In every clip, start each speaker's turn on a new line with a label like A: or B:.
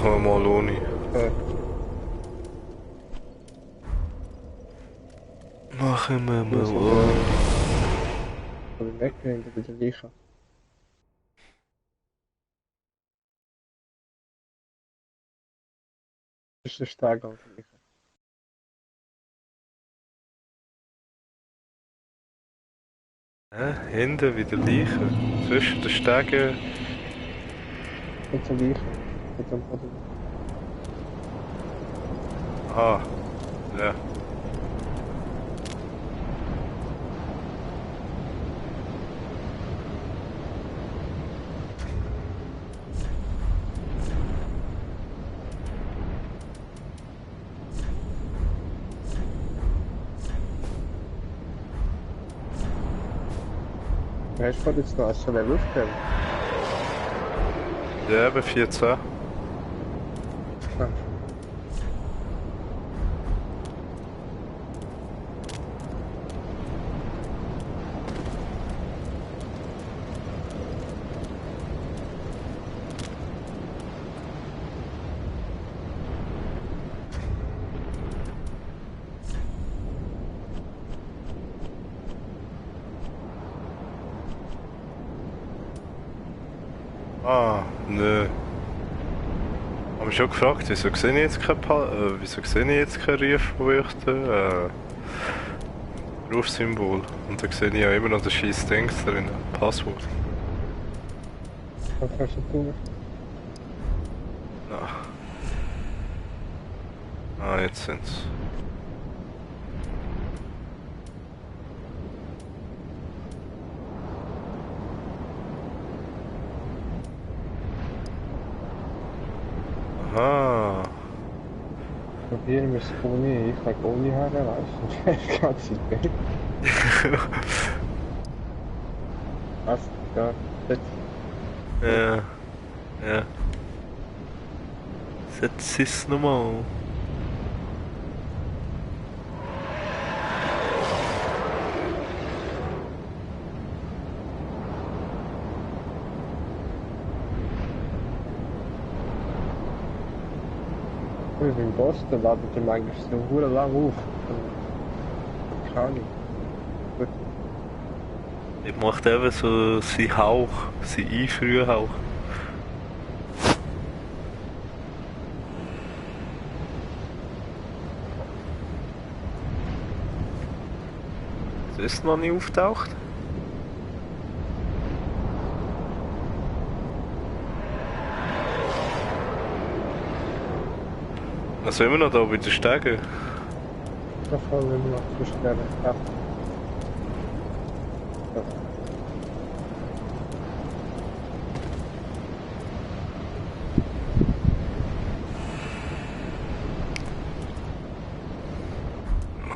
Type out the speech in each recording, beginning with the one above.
A: machen wir mal ohne.
B: Äh,
A: Machen wir mal
B: muss
A: ohne.
B: aber wegrennen bei der Leiche. Das ist der Steg an der Leiche.
A: Hä? Hinten wieder Leichen. Zwischen den Stegen.
B: Mit der Leiche. Mit dem Boden.
A: Ah. Ja.
B: Wer ist vor jetzt noch? Hast du Level aufgegeben?
A: Ja, eben 14.
B: Ah.
A: Ah, nö. Hab mich schon gefragt, wieso sehe ich jetzt wieso sehe ich jetzt kein Riefleuchten? Rufsymbol. Und da sehe ich ja immer noch das scheiß Dings drin. Passwort.
B: Was hast du tun?
A: Ah. Ah, jetzt sind's. Aha.
B: Probieren wir es ohne. Ich lege ohne her, weißt du? Und ich kann sie weg. Was? Ja, jetzt.
A: Ja. Ja. Setz es nochmal.
B: Wir sind in Boston, laden die eigentlich so hure lang auf. Keine Ahnung. Gut.
A: Ich mache eben so sein Hauch, sein Einfrühhauch. Das ist noch nicht auftaucht. Also immer noch da bei den Stegen.
B: Da fallen wir noch zu schnell. Ja. Ja.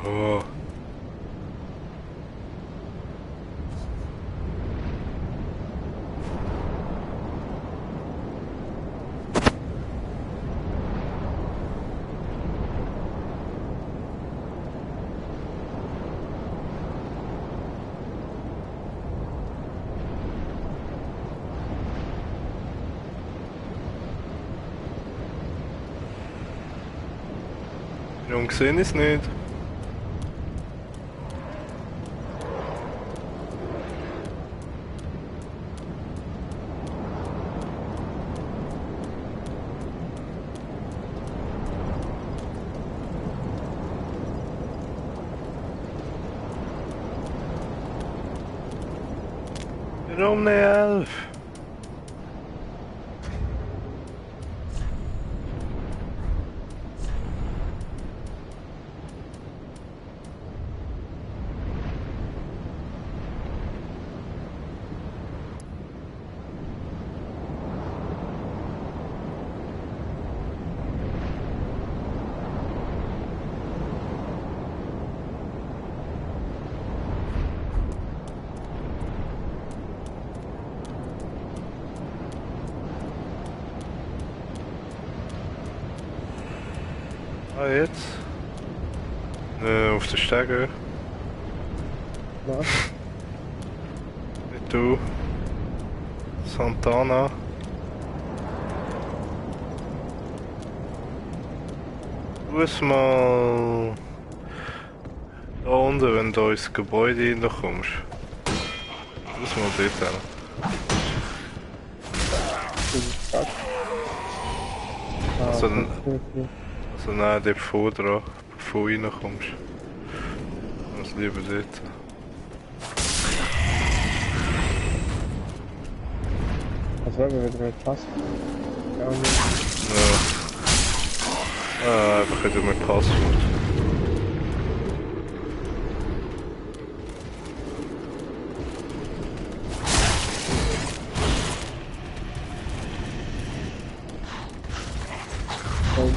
A: Oh. Warum sehe ich es nicht? Warum nicht 11? Ah, jetzt? Auf der Stege.
B: Was?
A: Nicht du. Santana. Muss mal da unten, wenn du ins Gebäude reinkommst. Muss mal dort hin.
B: Das ist zack. Ah,
A: Also,
B: das ist okay.
A: also nein, dort vor dran, bevor du reinkommst. Muss lieber dort.
B: Also wenn wir wieder mit Pass. Ja, nicht.
A: Ja. Ah, einfach wieder mit Passwort.
B: Oh,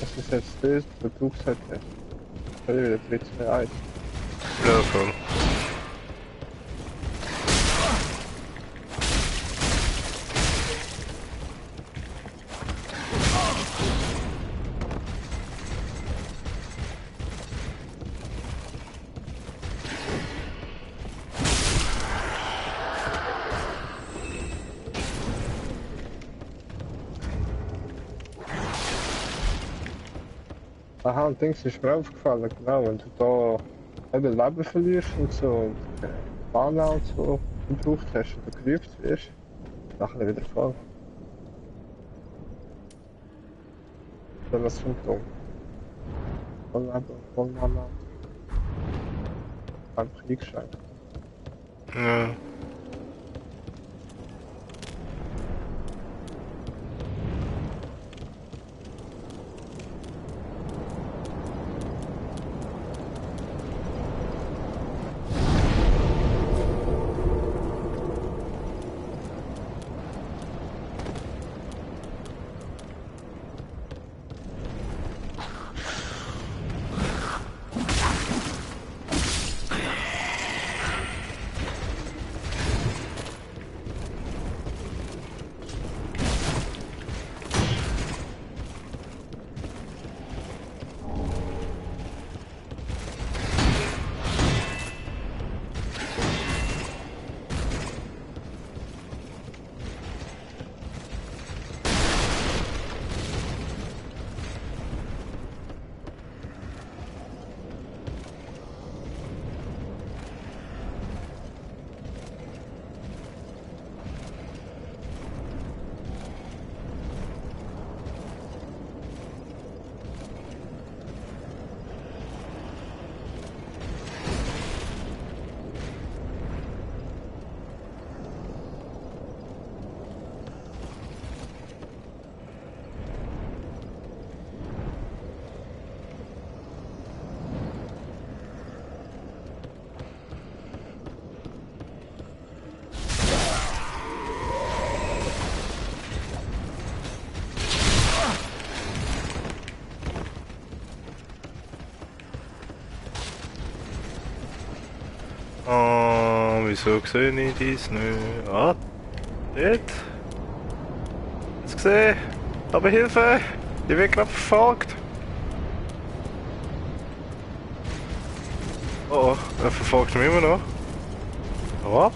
B: das ist jetzt das, der Druckseite. Das ist wieder 3, 2, 1.
A: Ja, voll.
B: Aha, und Dings ist mir aufgefallen, genau, wenn du da eben Leben verlierst und so und Mana und so gebraucht hast und du gerufen wirst, nachher wieder voll. Das ist ein Symptom. Voll Leben und voll Mana. Einfach eingeschränkt.
A: Ja. Wieso sehe ich dies nicht? Ah, dort. Hast du gesehen? Aber Hilfe! Ich werde gerade verfolgt. Oh, er verfolgt mich immer noch. Hau ab.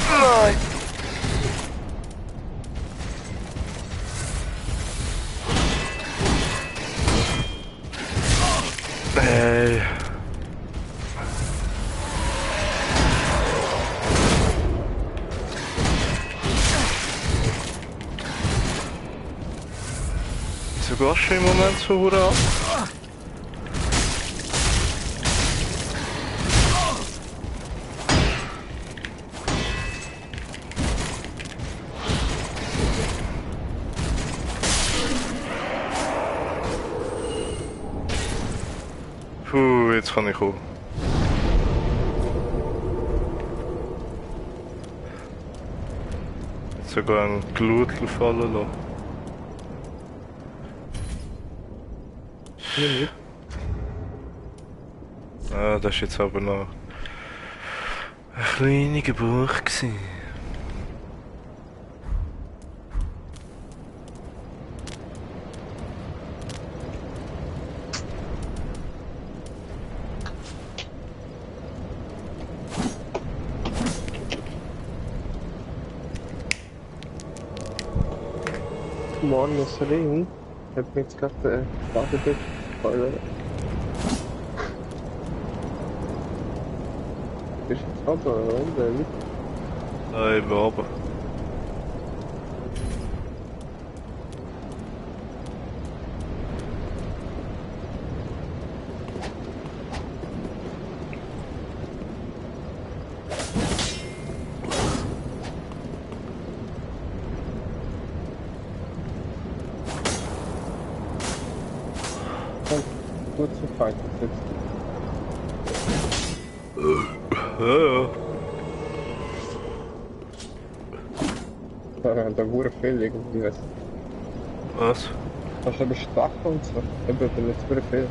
A: Nein! Hey. Wieso gehst du im Moment so hure ab? Jetzt kann ich kommen. Jetzt sogar ein Gludel fallen lassen.
B: Hier nicht.
A: Ah, das war jetzt aber noch eine kleine Geburt gewesen.
B: Morgen ist Regen. Ich hab mir jetzt gerade Badebild voll. Bist du jetzt Auto oder unten?
A: Da eben oben.
B: Gut zu fight jetzt.
A: Ja, ja.
B: Da wurde viel irgendwie.
A: Was?
B: Das ist aber schwach und so. Ich bin jetzt wieder viel.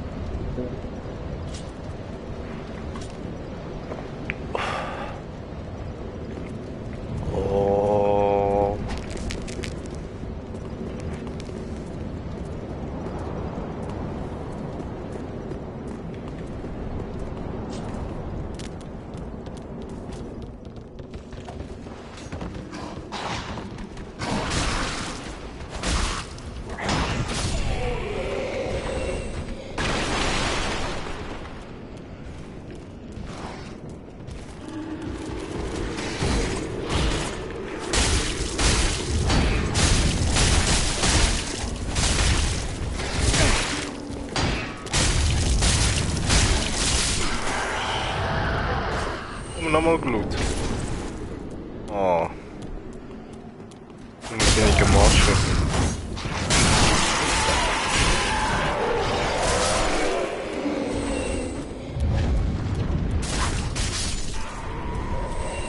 A: Oh. Nochmal Glut. Oh. Eine wenige Masche.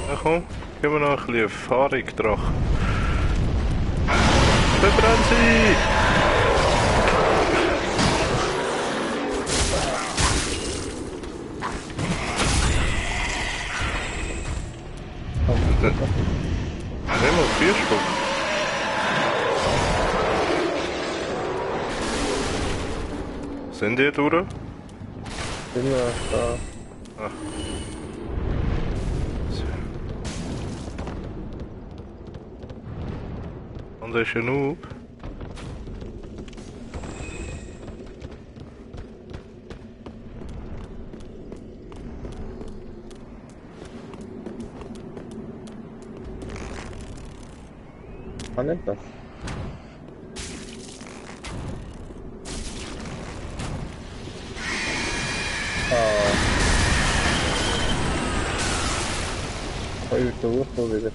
A: Ja komm, gib mir noch ein bisschen Erfahrung drauf. Verbrenn sie! Nehmen wir 4 Stück. Sind die durch?
B: Bin ja da.
A: Ach. So. Und das ist ein Noob.
B: Kann ich das? Voll durch wieder.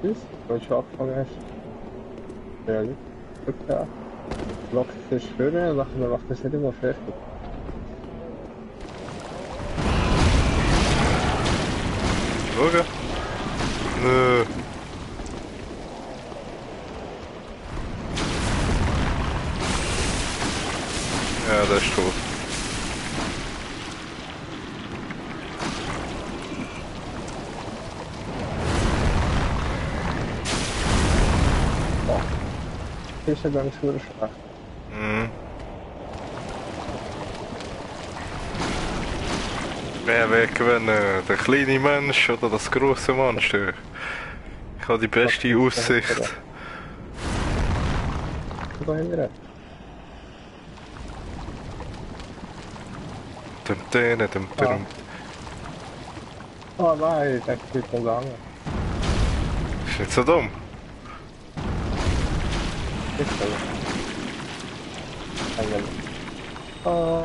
B: Ist, weil ich angefangen hast. Ja, nicht. Okay. Macht es schöner, macht es nicht immer fertig.
A: Schauen. Nö. Ja, das ist tot.
B: Das ist ja gar nicht so schwach.
A: Mhm. Wer weg, wenn der kleine Mensch oder das große Monster? Ich habe die beste Aussicht.
B: Da haben wir recht.
A: Dem.
B: Oh nein, das geht so lange.
A: Ist nicht so dumm.
B: Ist so. Eigentlich. Oh.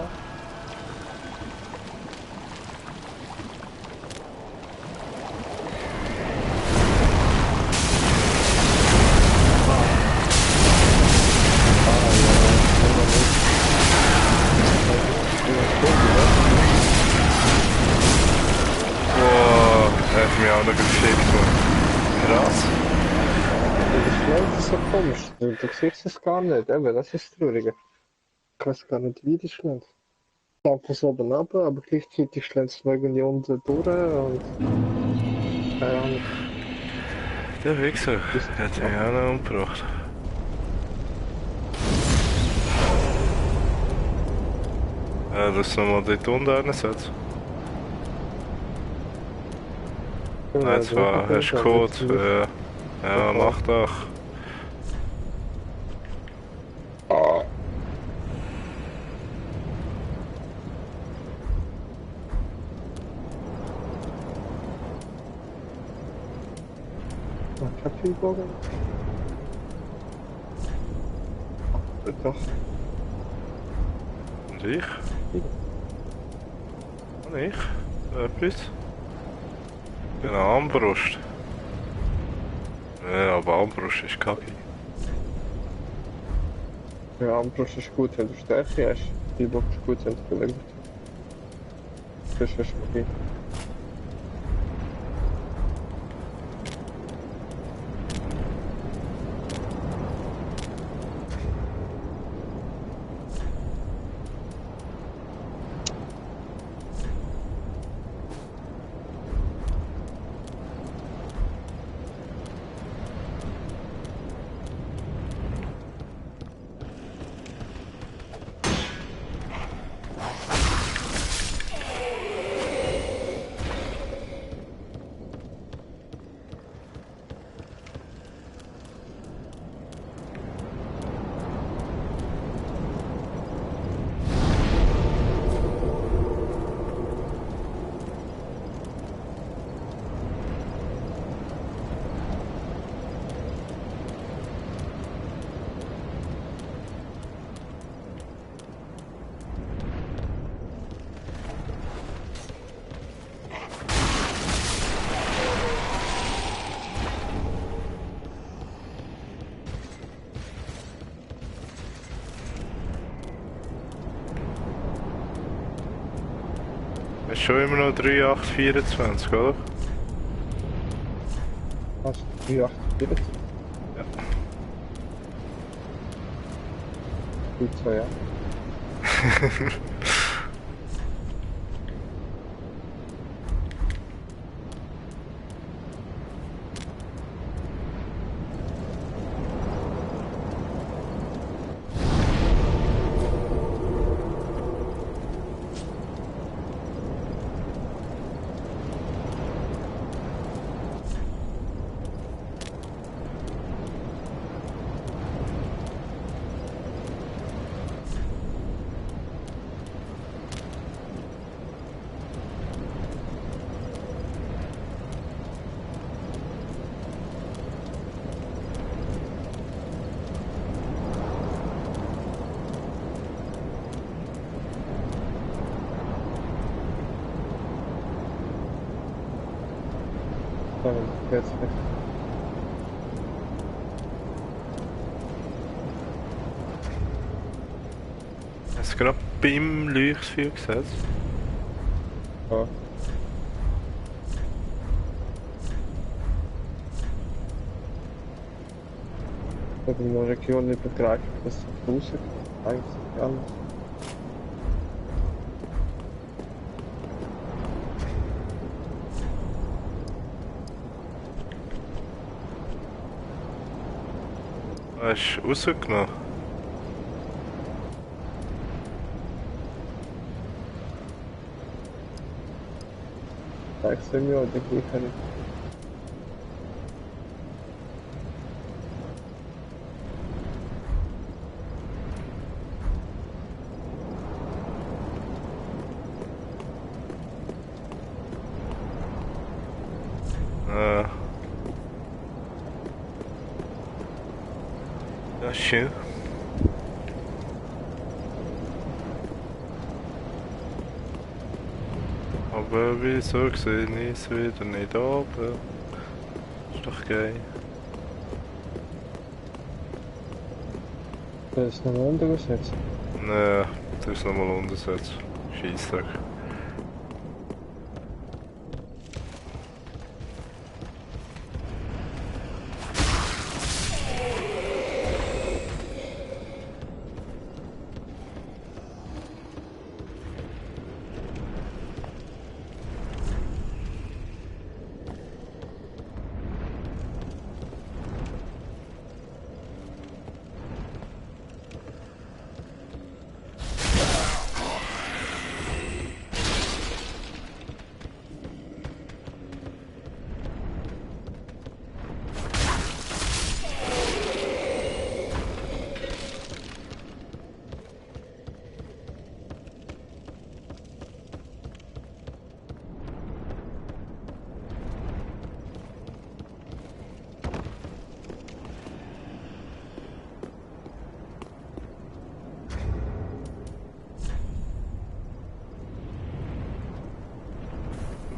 A: noch geschickt worden. Krass.
B: Das ist so komisch. Du siehst es gar nicht, eben, das ist das Traurige. Ich weiß gar nicht, wie das schlägt. Ich lampe es oben runter, aber gleichzeitig schlägt es noch irgendwie unten durch und keine Ahnung.
A: Der Wichser
B: Ist
A: hat mich auch noch umgebracht. Ja, lass nochmal dort unten reinsetzen. Nein, zwar hast du Code. Ja, mach doch.
B: Ah. Ich hab viel Bogen. Doch.
A: Und ich? Und ich? Etwas? Genau, Armbrust. Ja, aber Armbrust ist kacke.
B: Ja, Armbrust ist gut, wenn du Stärke hast. Die Box ist gut, wenn du gelingt. Das ist okay.
A: Ist schon immer noch 3824, oder?
B: Was? 3,48?
A: Ja.
B: Gut so, ja. Dann jetzt nicht.
A: Hast du gerade beim Leuchtfeuer gesetzt?
B: Ja. Ich habe in der Region nicht begreifen, dass es rauskommt. Eigentlich alles.
A: Hast du rausgenommen?
B: Sagst du mir, oder die kann ich.
A: Ja, schön. Aber wieso sehe ich es wieder nicht oben? Ist doch geil.
B: Das ist nochmal untergesetzt.
A: Nee, das ist nochmal untersetzt. Scheissdreck.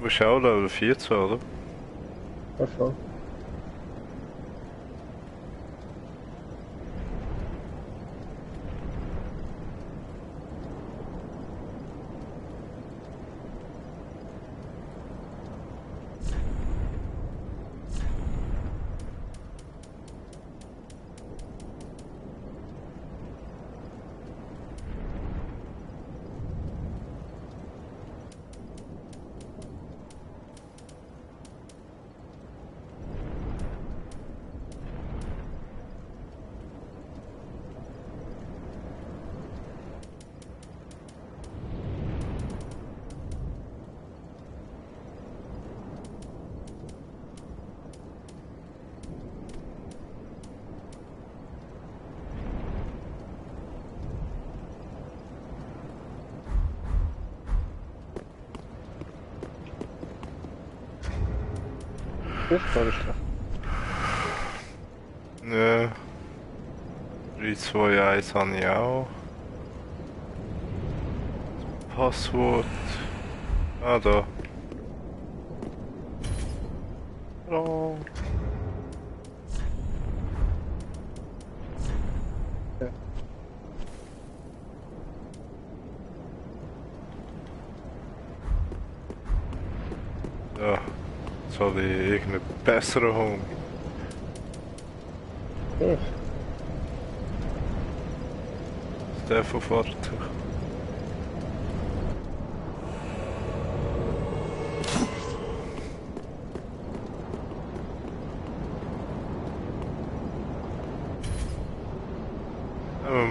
A: bist auch Level 14, oder?
B: Ja, schon. Das ist gar nicht schlecht.
A: Ja. 3, 2, 1 habe ich auch. Passwort. Ah, da. Oh.
B: Ja.
A: Ja. Soll ich irgendeinen besseren holen?
B: Ja.
A: Ist der von Vorteil?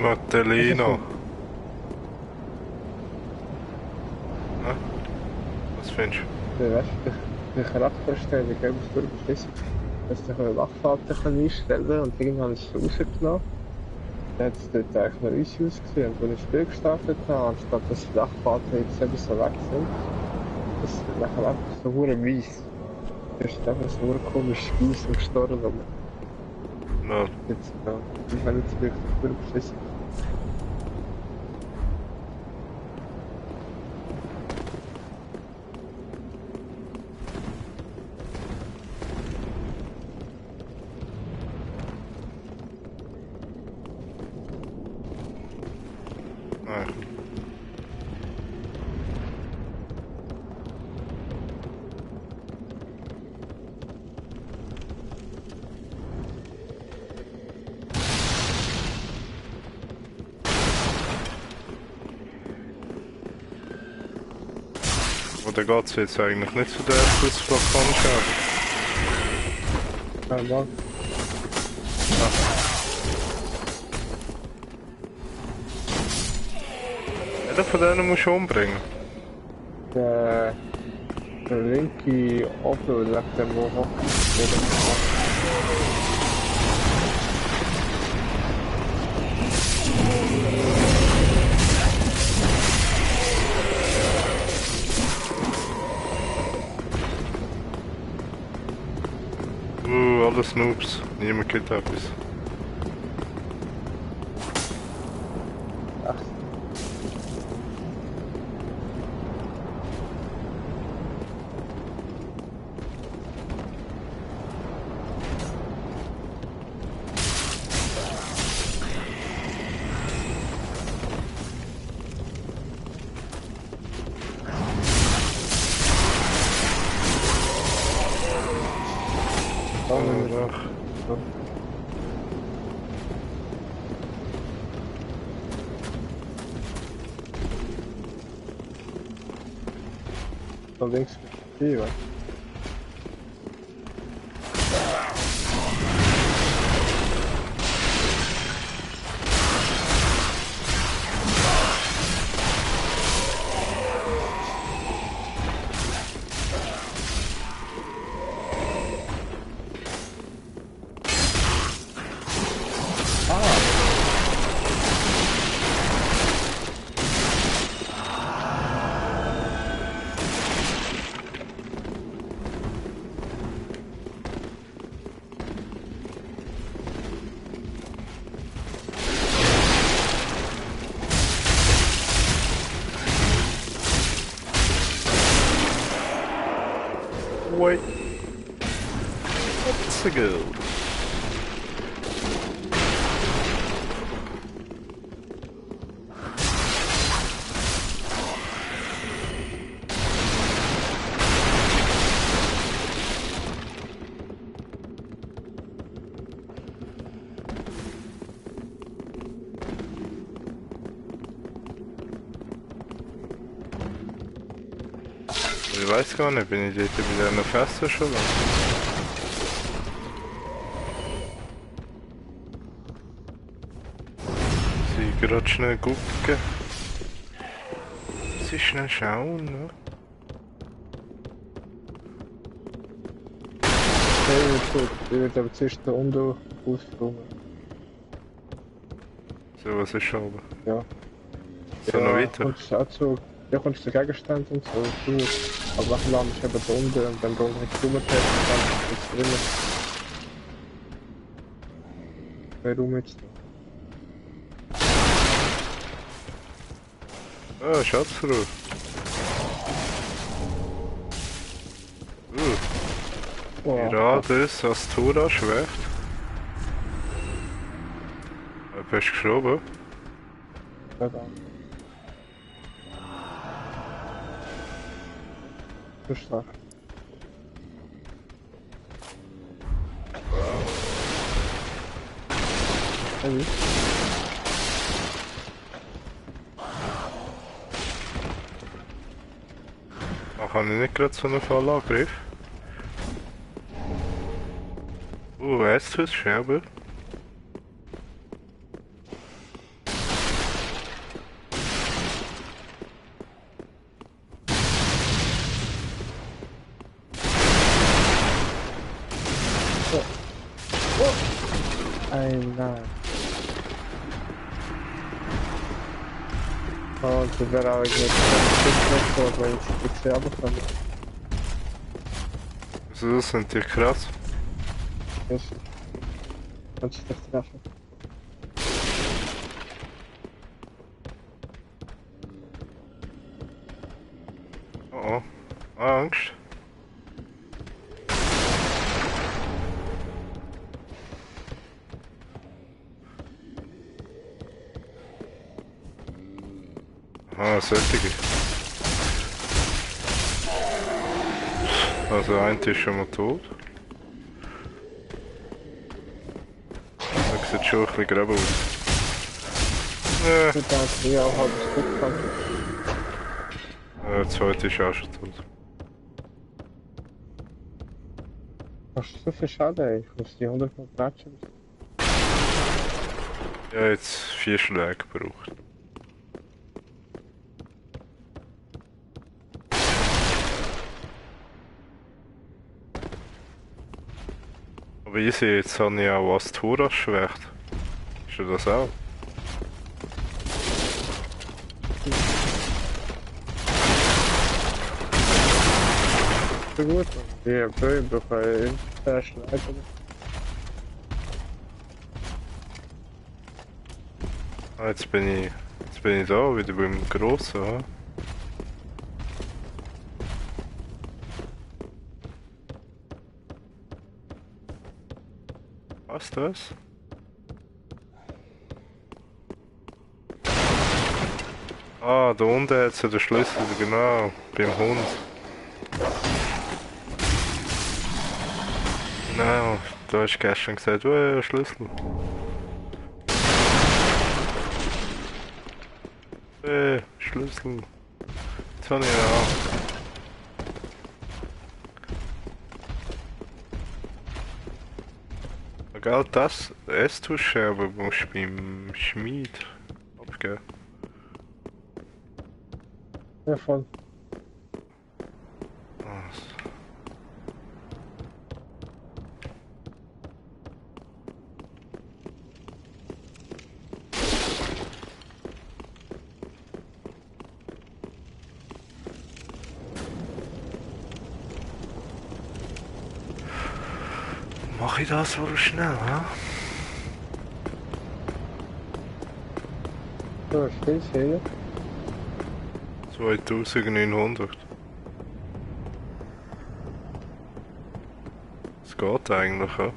A: Magdalena. Ja? Was findest du?
B: Ja, weißt du, die Charakterstellung, ich muss durchbeschissen, dass ich eine Wachfahrt einstellen und irgendwann ist es rausgenommen. Dann hat es dort eigentlich noch uns ausgesehen. Und als ich das Spiel gestartet habe, anstatt dass die Wachfahrten jetzt eben so weg sind, das ist nachher einfach so hure weiss. Das ist einfach so hure komisch weiss und gestorben. Und
A: Ja.
B: jetzt, ich habe jetzt wirklich durchbeschissen.
A: Nein. Oder geht es jetzt eigentlich nicht zu der Fußballkanne?
B: Ja, Mann.
A: Jeder von denen musst du umbringen.
B: Der linke oben, nach dem wo hockt,
A: Alles Noobs. Niemand gibt etwas.
B: ach,
A: Ach,
B: von links viel, wa?
A: Wait. Let's go. Ich weiß gar nicht, bin ich dort bei diesen Fässern schon lang? Sie gerade schnell gucken. Sie schnell schauen, ne?
B: Okay, gut. Ich würde aber zuerst da unten ausräumen.
A: So, was ist schon oben?
B: Ja.
A: So, noch weiter?
B: Kommst du auch zu... Ja, kommst du zu Gegenständen und so, du. Aber nachher landest du eben da unten und dann brauchst du nicht rumtest und dann ist es drinnen. Mehr Raum jetzt da.
A: Ah, Schatzruhe.
B: Wow.
A: Gerades Astura-Schwert. Hast du geschoben?
B: Ja, da. Du stark. Hey.
A: Ach, habe ich nicht gerade so einen Fallangriff? Estus-Scherbe.
B: Nein. Oh, das wäre auch irgendwie nicht wenn ich die runterkomme.
A: Also das sind die krass.
B: Das kannst du dich treffen.
A: Oh, oh. Angst. Ah, solche. Also ein ist schon mal tot. Das sieht schon ein bisschen grob aus.
B: Ich denke, ich auch halb Stück kann.
A: Der zweite ist auch schon tot.
B: Hast du so viel Schaden, ey? Ich muss die 100 Mal bratschen.
A: Ich habe jetzt 4 Schläge gebraucht. Aber ich sehe, jetzt habe ich auch Astura-Schwert. Ist das auch?
B: So gut. Ja, ich brauche einen Schlag.
A: Ah, jetzt bin ich da, wieder beim Grossen. Ja? Was das? Ah, da unten hat sie den Schlüssel, genau, beim Hund. Genau, du hast gestern gesagt, Schlüssel. Schlüssel. Jetzt habe ich ihn auch. Gell, das Estus-Scherbe musst du beim Schmied abgeben.
B: Ja, voll.
A: Was? Mach ich das wohl schnell, ha?
B: So, stehst du hier?
A: 2900. geht eigentlich, ja.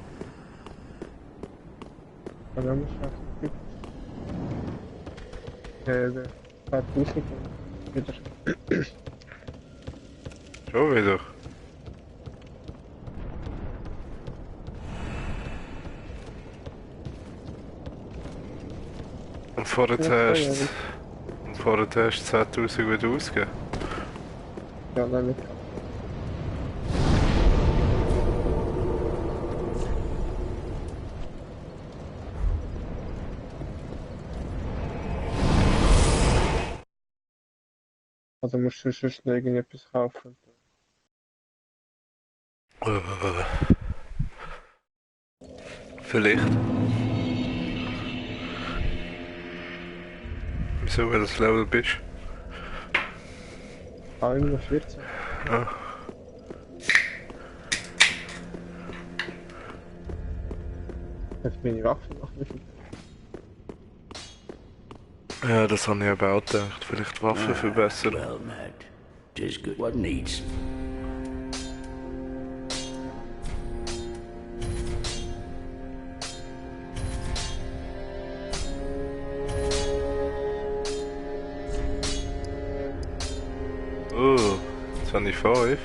B: Und dann muss ich der hat Musik wieder.
A: Schon wieder. Und vorher hast du 10.000 wieder ausgegeben.
B: Ja, nein, nicht. Also musst du sonst noch irgendetwas kaufen.
A: Vielleicht. Wieso, weil das Level bist?
B: Ah, immer noch 14.
A: Ja.
B: Jetzt meine Waffe noch nicht.
A: Ja, das habe ich aber auch gedacht. Vielleicht Waffen verbessern.
C: Well met. 'Tis good. What needs?
A: Oh, 25.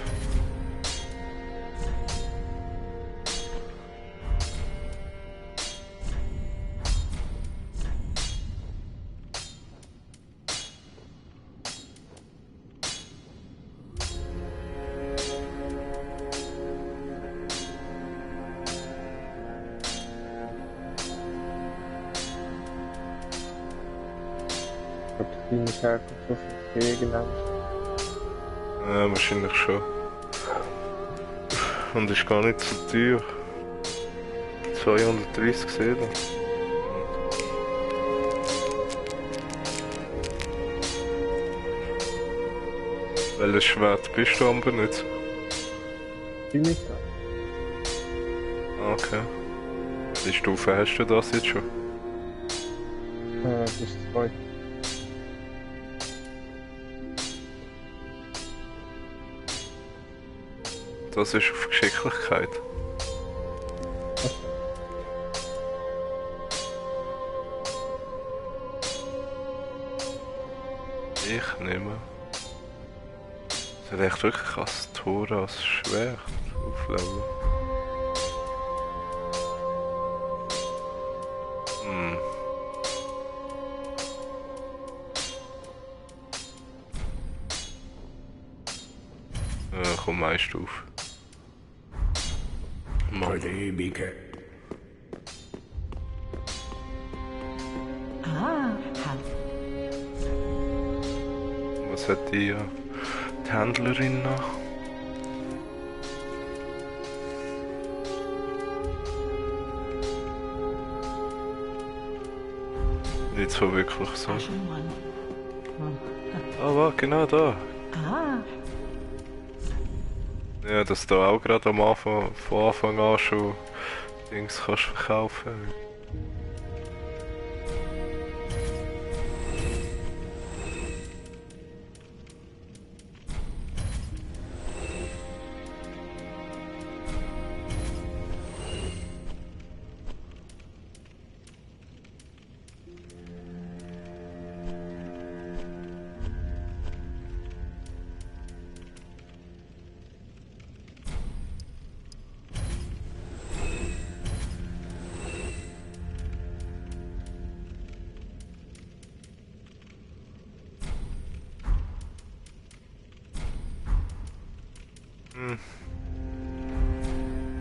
B: Ich glaube, die Ding ist einfach so viel genau.
A: Ja, wahrscheinlich schon. Und ist gar nicht so teuer. 230 gesehen. Welches Schwert bist du am benutzen?
B: Bin ich
A: Okay. Welche Stufe hast du das jetzt schon?
B: da? Das ist 2.
A: Das ist auf Geschicklichkeit. Ich nehme. Es hat echt wirklich als Tor als Schwert aufleveln. Hm. Ja, komm, eine Stufe. Mann.
C: Prithee, be careful.
A: Was hat die Händlerin noch? Nicht so wirklich so. Ah, warte, genau da. Ja, dass du auch gerade am Anfang, von Anfang an schon Dings kannst verkaufen.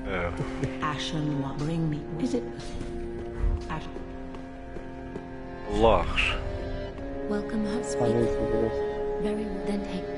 A: Ja.
D: Ashen will bring me. Is it? Ashen.
A: Lachst.
E: Welcome home,
B: Ah,
E: sweet.
B: nee, ist wieder das.
E: Very well. Then take